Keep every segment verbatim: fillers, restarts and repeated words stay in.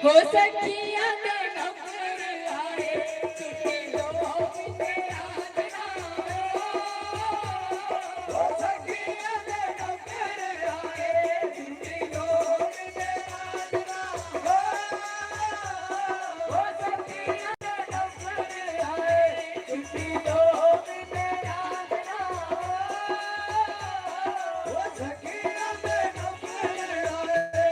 हो सखियां दे नंबर आए, छुट्टी दो महीने रात ना हो। हो सखियां दे नंबर आए, छुट्टी दो महीने रात ना हो। हो सखियां दे नंबर आए, छुट्टी दो महीने रात ना हो। हो सखियां दे नंबर आए,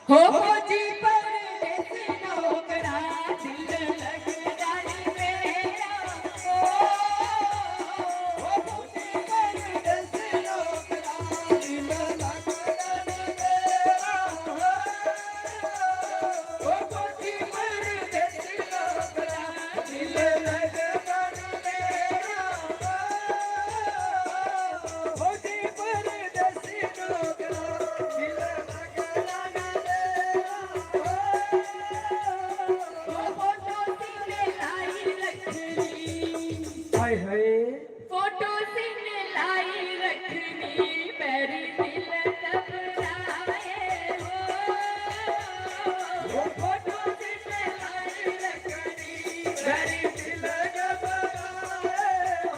हो फौजी परदेसी नौकरा, दिल लगदा नी मेरा। ओ, ओ फौजी परदेसी नौकरा, दिल लगदा नी मेरा। ओ फौजी परदेसी नौकरा, दिल लगदा नी मेरा। ओ फौजी परदेसी नौकरा, दिल हाय हाय। फोटो सिन लाई रखनी, मेरी दिल घबराए हो। फोटो सिन लाई रखनी, मेरी दिल घबराए हो।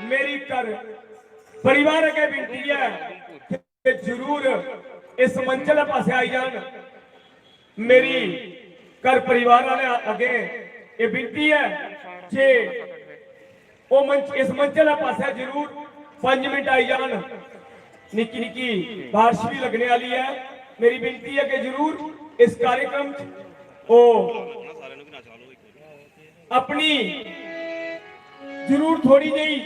मेरी घर परिवार अग्गें विनती ऐ कि जरूर इस मंच आह्ले पासै आई जान। मेरी घर परिवार आह्ले अग्गें एह् विनती ऐ जे ओह् मंच, इस मंच आह्ले पासै जरूर पंज मिंट आई जान। निक्की निक्की बारिश बी लग्गने आह्ली ऐ। मेरी विनती ऐ कि जरूर इस कार्यक्रम च ओह् अपनी जरूर थोड़ी जेही